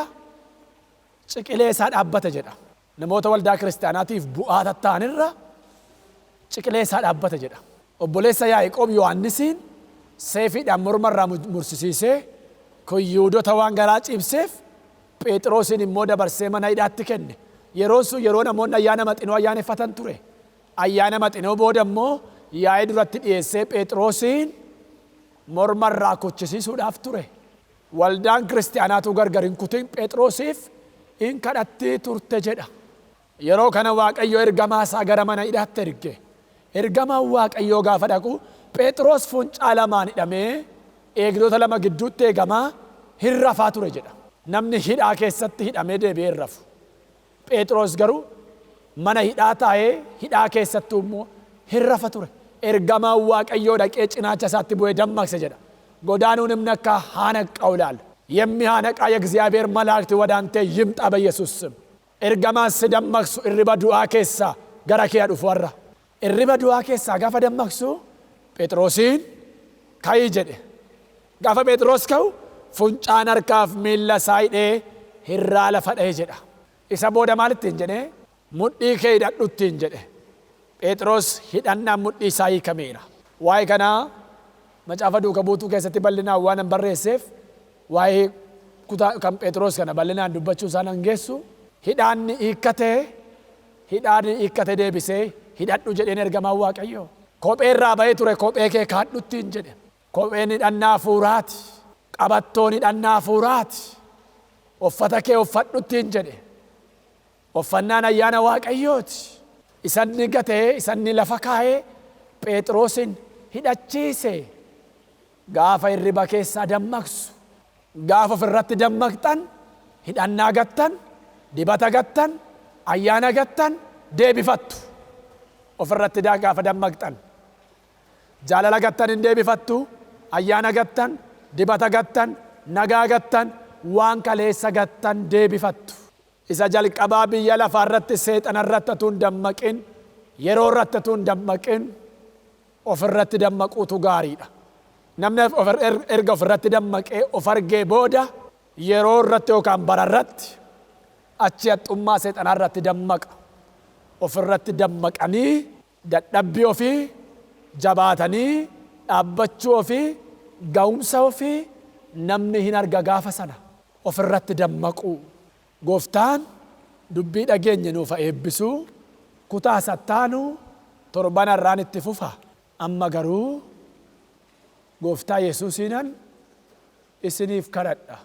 S1: ciqilee isaa dhaabbate jedha. Namoota waldaa kiristiyaanaatiif bu'aa tatta'an irra ciqilee isaa dhaabbate jedha. Obboleessa Yaa'iqoob Yohaannisiin seefiidhaan morma irraa mursisiisee kun Yihuudota waan garaa ciibseef Pheexiroosiin immoo dabarsee mana hidhaatti kenne. Yeroon sun yeroo namoonni ayyaana Maxinoo ayyaaneffatan ture. Ayyaana Maxinoo booda immoo yaa'ii duratti dhi'eessee Pheexiroosiin morma irraa kuchisiisuudhaaf ture. Waldaan kiristiyaanaa utuu gargar hin kutin Pheexiroosiif in kadhatti turte jedha. Yeroo kana Waaqayyo ergamaa isaa gara mana hidhaatti erge. Ergamaan Waaqayyoo gaafa dhaqu Pheexiroos funcaa lamaan hidhamee eegdota lama gidduutti eegamaa hin rafaa ture jedha. Namni hidhaa keessatti hidhamee deebi'ee hin rafu. Phexros garuu mana hidhaa taa'ee hidhaa keessattuu immoo hin rafa ture. Ergamaan Waaqayyoo dhaqee cinaacha isaatti bu'ee dammaqse jedha. ጎዳኑንም ነካ አነቃው ይላል። የሚያነቃ የእግዚአብሔር መላእክት ወደ አንተ ይምጣ በኢየሱስ ስም። Ergamaan si dammaqsu irriba du'aa keessaa gara kee dhufu har'a. Irriba du'aa keessaa gaafa dammaqsu Phexrosiin ka'i jedhe. Gaafa Phexros ka'u funcaan harkaaf miilla isaa hidhee hirraa lafa dha'e jedha. Isa booda maal ittiin jedhee? Mudhii kee hidhadhu ittiin jedhe. Phexros hidhannaan mudhii isaa hiikameera. Waa'ee kanaa macaafa duuka buutuu keessatti bal'inaan waan an barreesseef waa'ee kutaa kan Phexros kana bal'inaan dubbachuu isaan hangeessu. Hidhaanni hiikkatee, hidhaanni hiikkate deebisee hidhadhu jedheen ergamaan Waaqayyoo. Kophee irraa ba'ee ture kophee kee kaadhu ittiin jedhe. Kopheen hidhannaa hafuuraati. Qabattoon hidhannaa hafuuraati. Uffata kee uffadhu ittiin jedhe. Uffannaan ayyaana Waaqayyooti. Isanni gatee, isanni lafa kaa'ee Phexrosin hidhachiise. Gaafa hirriba keessaa dammaqsu, gaafa ofirratti dammaqxan, hidhannaa gattan, dibata gattan, ayyaana gattan deebifattu. Ofirratti gaafa dammaqxan. Jaalala gattan hin deebifattu, ayyaana gattan, dibata gattan, nagaa gattan, waan kaleessa gattan deebifattu. Isa jalqabaa biyya lafaa irratti seexana irratti utuu hin dammaqin, yeroo irratti utuu hin dammaqin, ofirratti dammaquutu gaariidha. Namni erga ofirratti dammaqee of argee booda yeroo irratti yookaan bara irratti achi haxxummaa seexanaa irratti dammaqa. Ofirratti dammaqanii dadhabbii ofii jabaatanii dhaabbachuu ofii ga'umsa ofii namni hin arga gaafa sana ofirratti dammaquu. Gooftaan dubbii dhageenye nuuf haa eebbisuu. Kutaa sattaanuu torban har'aan itti fufa. Amma garuu Gooftaa Yesuusiinan isiniif kadhadha.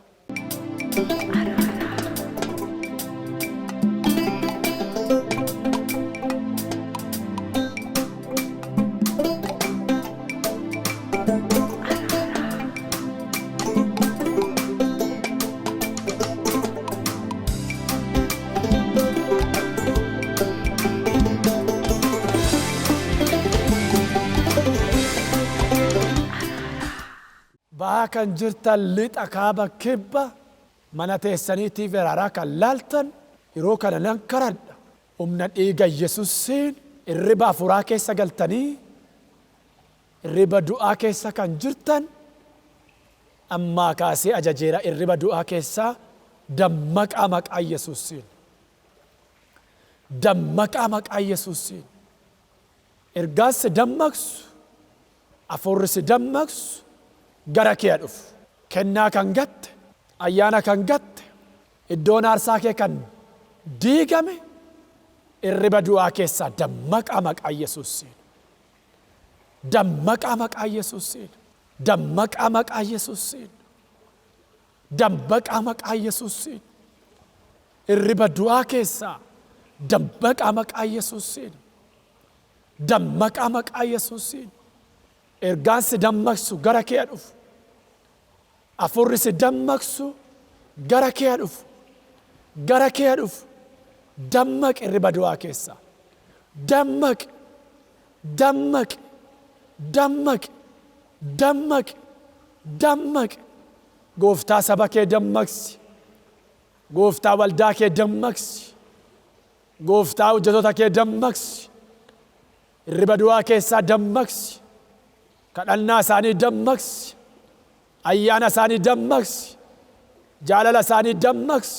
S1: Baha kan jirtan, lixa, kaaba, kibba, mana teessaniitiif araaraa kan laaltan yeroo kana nan kadhadha. Humna dhiiga Yesuusiin irriba hafuuraa keessa galtanii irriba du'aa keessa kan jirtan ammaa kaasee ajajeera irriba du'aa keessaa dammaqaa maqaa Yesuusiin. Dammaqaa maqaa Yesuusiin. Ergaan si dammaqsu, hafuurri si dammaqsu gara kee dhufu. Kennaa kan gatte, ayyaana kan gatte, iddoon aarsaa kee kan diigame irriba du'aa keessaa dammaqaa maqaa Yesuusiin. Dammaqaa maqaa Yesuusiin. Dammaqaa maqaa Yesuusiin. Dammaqaa maqaa Yesuusiin. Irriba du'aa keessaa dammaqaa maqaa Yesuusiin. Dammaqaa maqaa Yesuusiin. Ergaan si dammaqsu gara kee dhufu. Hafuurri si dammaqsu gara kee dhufu. Gara kee dhufu. Dammaqi irriba du'aa keessaa. Dammaqi. Dammaqi. Dammaqi. Dammaqi. Dammaqi. Gooftaa saba kee dammaqsi. Gooftaa waldaa kee dammaqsi. Gooftaa hojjettoota kee dammaqsi. Irriba du'aa keessaa dammaqsi. Kadhannaa isaanii dammaqsi. Ayyaana isaanii dammaqsi. Jaalala isaanii dammaqsi.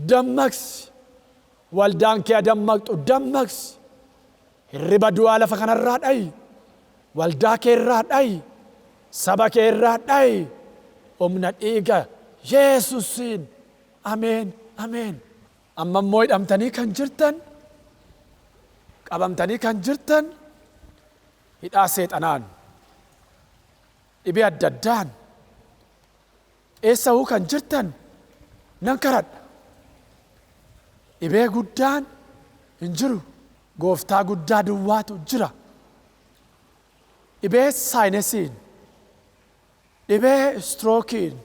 S1: Dammaqsi. Waldaan kee dammaqxu dammaqsi. Hirriba du'aa lafa kanarraa dhayi. Waldaa kee irraa dhayi. Saba kee irraa dhayi. Humna dhiiga Yesuusiin. Ameen. Ameen. Amma immoo hidhamtanii kan jirtan, qabamtanii kan jirtan, hidhaa seexanaan, dhibee adda addaan, eessa'uu kan jirtan nan kadhadha. Dhibee guddaan hin jiru. Gooftaa guddaa duwwaatu jira. Dhibee saayinesiin, dhibee istirookiin,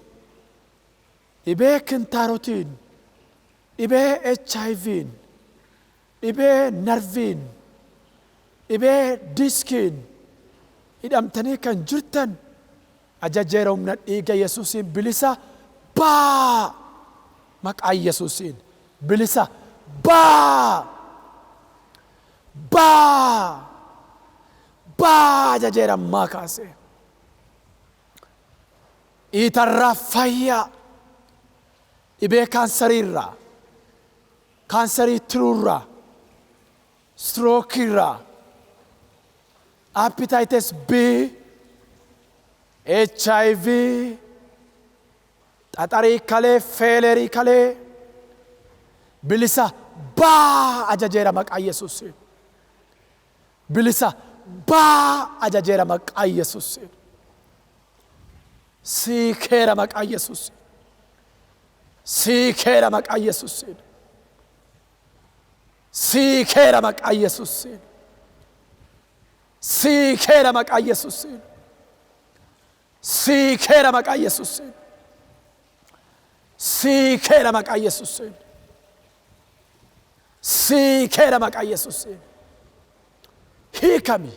S1: dhibee kintaarotiin, Dhibee HIV'n, dhibee narviin, dhibee diskiin hidhamtanii kan jirtan ajajeera humna dhiiga Yesuusiin bilisa baa. Maqaa Yesuusiin bilisa baa. Baa. Baa ajajeera ammaa kaasee. Dhiitarraa fayyaa. Dhibee kaansariirraa, kaansarii tiruurraa, strookiirraa, hepatitis B, HIV, xaxarii kalee, failure kalee, bilisa baa ajajeera maqaa Yesuusiin. Bilisa baa ajajeera maqaa Yesuusiin. Siikeera maqaa Yesuusiin. Siikeera maqaa Yesuusiin. Siikeera maqaa Yesuusiin. Siikeera maqaa Yesuusiin. Siikeera maqaa Yesuusiin. Siikeera maqaa Yesuusiin. Siikeera maqaa Yesuusiin. Hiikami.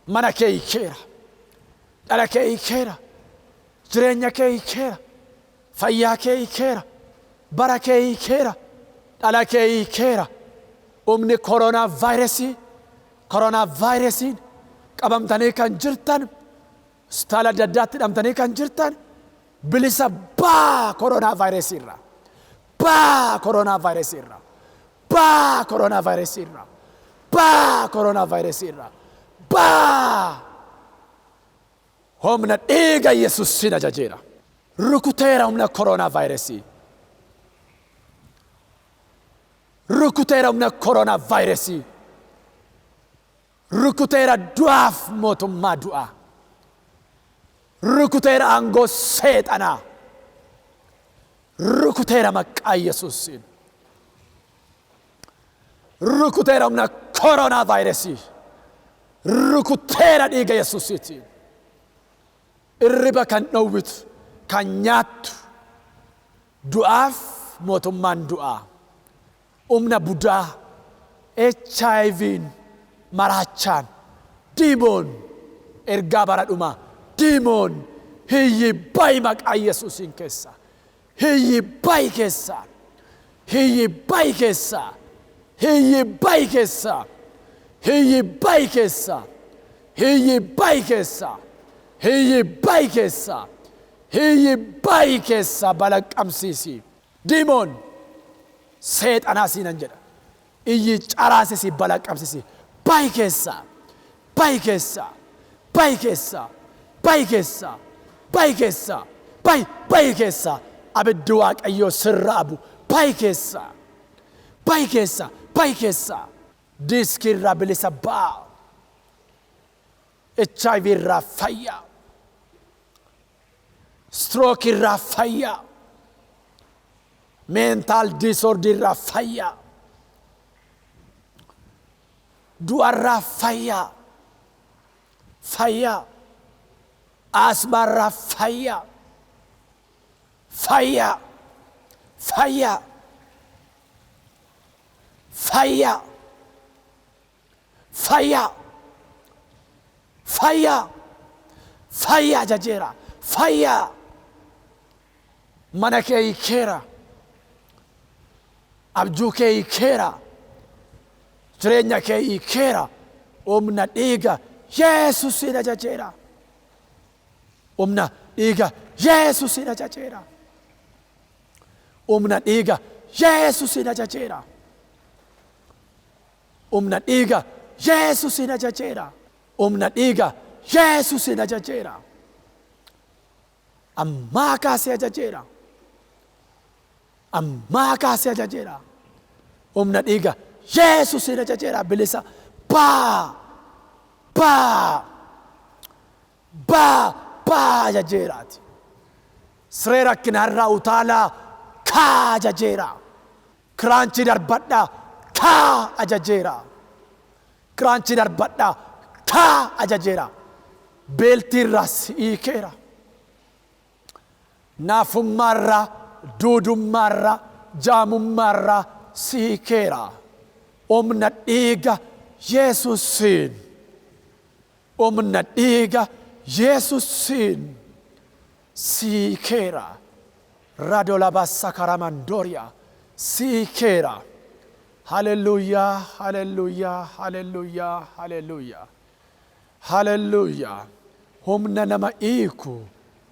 S1: Mana kee hiikeera. Dhala kee hiikeera. Jireenya kee hiikeera. Fayyaa kee hiikeera. Bara kee hiikeera. Dhala kee hiikeera. Humni koronaa vaayirasii, koronaa vaayirasiin qabamtanii kan jirtan, hospitaala adda addaatti hidhamtanii kan jirtan, bilisa baa koronaa vaayirasii irraa. Baa koronaa vaayirasii irraa. Baa koronaa vaayirasii irraa. Baa koronaa vaayirasii irraa. Baa! Humna dhiiga Yesuusiin ajajeera. Rukuteera humna koronaa vaayirasii. Rukuteera humna koronaa vaayirasii. Rukuteera du'aaf mootummaa du'aa. Rukuteera aangoo seexanaa. Rukuteera maqaa Yesuusiin. Rukuteera humna koronaa vaayirasii. Rukuteera dhiiga Yesuusiitiin. Irriba kan dhowwitu, kan nyaattu, du'aaf mootummaan du'aa. Humna budaa, HIV'n maraachaan, demon ergaa bara dhumaa, demon hiyyi bayi maqaa Yesuusiin keessa. Hiyyi bayi keessa. Hiyyi bayi keessa. Hiyyi bayi keessa. Hiyyi bayi keessa. Hiyyi bayi keessa. Hiyyi bayi keessa. Hiyyi bayi keessa balaqqamsiisi. Demon seexanaa siinan jedha. Iyyi caraasisi balaqqamsiisi. Bayi keessa. Bayi keessa. Bayi keessa. Bayi keessa. Bayi keessa. Bayi bayi keessa. Abiddi Waaqayyoo sirra abu. Bayi keessa. Bayi keessa. Bayi keessa. Diiskii irraa bilisa baa. HIV irraa fayyaa. Stroke irraa fayyaa. Mental disorder irraa fayyaa. Du'arraa fayyaa. Fayyaa. Asmaarraa fayyaa. Fayyaa. Fayyaa. Fayyaa. Fayyaa. Fayyaa. Fayyaa ajajeera. Fayyaa. Mana kee hiikeera. Abjuu kee hiikeera. Jireenya kee hiikeera. Humna dhiiga Yesuusiin ajajeera. Humna dhiiga Yesuusiin ajajeera. Humna dhiiga Yesuusiin ajajeera. Humna dhiiga Yesuusiin ajajeera. Humna dhiiga Yesuusiin ajajeera. Ammaa kaasee ajajeera. Ammaa kaasee ajajeera. Humna dhiiga Yesuusiin ajajeera. Bilisa baa baa baa baa ajajeeraati. Siree rakkinarraa utaalaa kaa ajajeera. Kiraanchii darbadhaa kaa ajajeera. Kiraanchii darbadhaa kaa ajajeera. Beeltiirraa si hiikeera. Naafummaarraa, duudummaarraa, jaamummaarraa si hiikeera. Humna dhiiga Yesuusiin. Humna dhiiga Yesuusiin si hiikeera. Radolabassa karamandoria si hiikeera. Haleluuyaa, haleluuyaa, haleluuyaa, haleluuyaa. Haleluuyaa. Humna nama hiiku,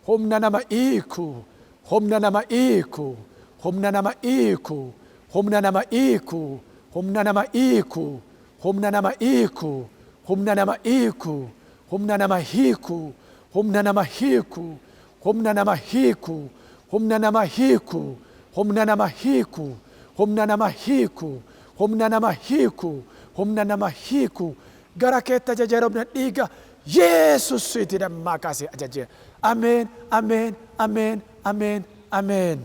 S1: humna nama hiiku, humna nama hiiku, humna nama hiiku, humna nama hiiku, humna nama hiiku, humna nama hiiku, humna nama hiiku, humna nama hiiku, humna nama hiiku, humna nama hiiku, humna nama hiiku, humna nama hiiku, humna nama hiiku, humna nama hiiku, humna nama hiiku. Gara keetti ajajeera humna dhiiga Yesuusiitiin ammaa kaasee ajajeera. Ameen, ameen, ameen, ameen, ameen.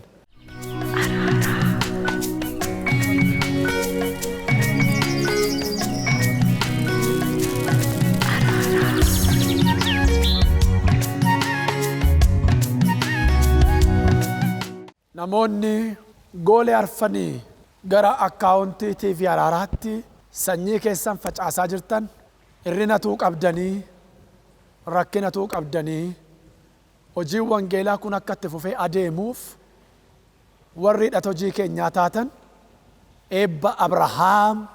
S1: Namoonni goolee arfanii gara akkaawuntii TV Araaraatti sanyii keessan facaasaa jirtan hir'inatuu qabdanii, rakkinatuu qabdanii, hojiin wangeelaa kun akka itti fufee adeemuuf warri hidhata hojii keenyaa taatan eebba Abrahaam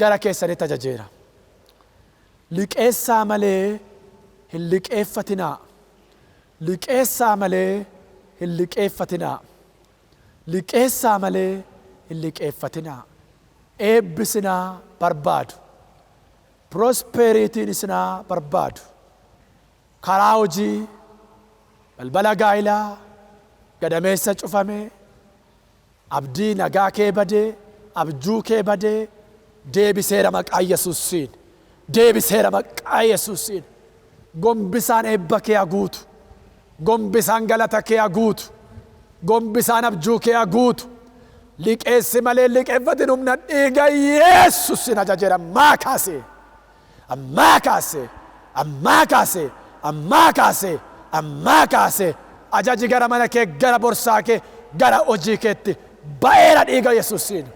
S1: gara keessanitti ajajeera. Liqeessaa malee hin liqeeffatinaa. Liqeessaa malee hin liqeeffatinaa. Liqeessaa malee hin liqeeffatinaa. Eebbi isinaa barbaadu. Prosperityn isinaa barbaadu. Karaa hojii, balbala gaa'ilaa, gadameessa cufame, abdii nagaa kee badee, abjuu kee badee, deebiseera maqaa Yesuusiin. Deebiseera maqaa Yesuusiin. Gombisaan eebba kee haguutu. Gombisaan galata kee haguutu. Gombisaan abjuu kee haguutu. Liqeessi malee liqeeffatin humna dhiiga Yesuusiin ajajeera ammaa kaasee. Ammaa kaasee. Ammaa kaasee. Ammaa kaasee. Ammaa kaasee. Ajaji gara mana kee, gara borsaa kee, gara hojii keetti ba'eera dhiiga Yesuusiin.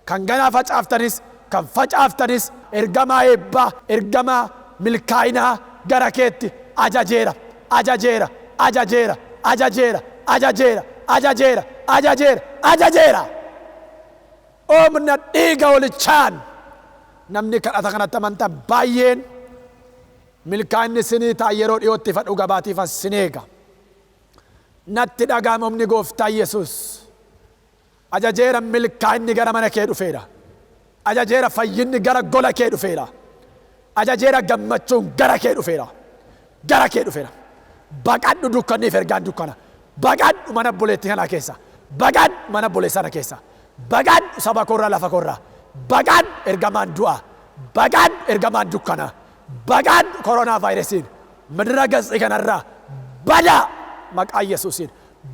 S1: Kan ganaa facaaftanis, kan facaaftanis ergamaa eebbaa, ergamaa milkaa'inaa gara keetti ajajeera, ajajeera, ajajeera, ajajeera, ajajeera, ajajeera, ajajeera, ajajeera. Humna dhiiga hoolichaan namni kadhata kanatti amantan baay'een milkaa'inni isinii ta'a yeroo dhiyootti ifa dhuga baatiifan sin eega. Natti dhaga'ama humni gooftaa Yesuus. Ajajeera milkaa'inni gara mana kee dhufeera. Ajajeera fayyinni gara gola kee dhufeera. Ajajeera gammachuun gara kee dhufeera. Gara kee dhufeera. Baqadhu dukkanniif ergaan dukkana. Baqadhu mana obboleettii kanaa keessa. Baqadhu mana obboleessa kana keessa. Baqadhu saba koorraa lafa koorraa. Baqadhu ergamaan du'aa. Baqadhu ergamaan dukkana. Baqadhu koronaa vaayirasiin. Midira gatsi kanarraa badaa maqaa Yesuusiin.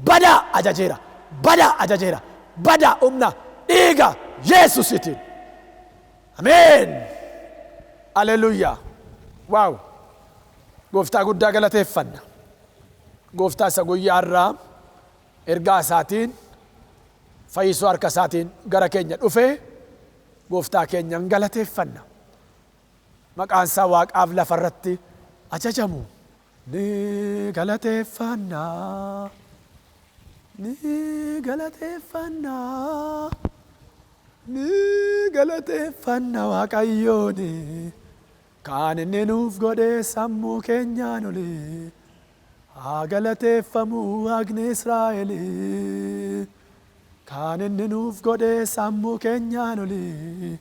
S1: Badaa ajajeera. Badaa ajajeera. Badaa humna dhiiga Yesuusiitiin. Ameen. Aleluuyaa. Waaw. Gooftaa guddaa galateeffanna. Gooftaa isa guyyaa irraa ergaa isaatiin fayyisuu harka isaatiin gara keenya dhufe gooftaa keenyan galateeffanna. Maqaan isaa waaqaaf lafarratti ajajamu. Ni galateeffanna. Ni galateeffanna. Ni galateeffanna Waaqayyooni. Kan inni nuuf godhe sammuu keenyaan oli. Haa galateeffamu Waaqni Israa'elii. Kan inni nuuf godhe sammuu keenyaan oli.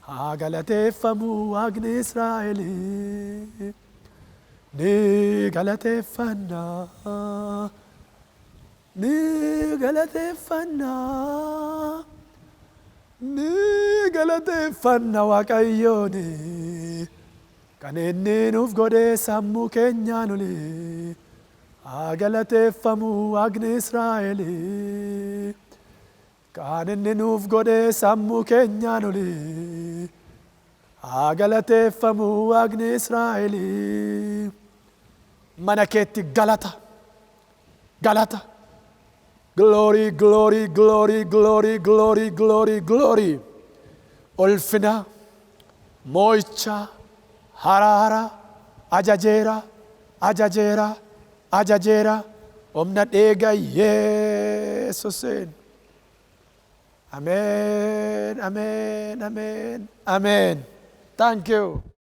S1: Haa galateeffamu Waaqni Israa'elii. Ni galateeffanna. Ni galateeffanna. Ni galateeffanna Waaqayyooni. Kan inni nuuf godhe sammuu keenyaan oli. Haa galateeffamu Waaqni Israa'elii. Kan inni nuuf godhe sammuu keenyaan oli. Haa galateeffamu Waaqni Israa'elii. Mana keetti galata. Galata. Glory, glory, glory, glory, glory, glory, glory. Ulfina, moo'icha, haraara, ajajeera, ajajeera, ajajeera, humna dhiiga Yesuusiin. Ameen, ameen, ameen, ameen. Thank you.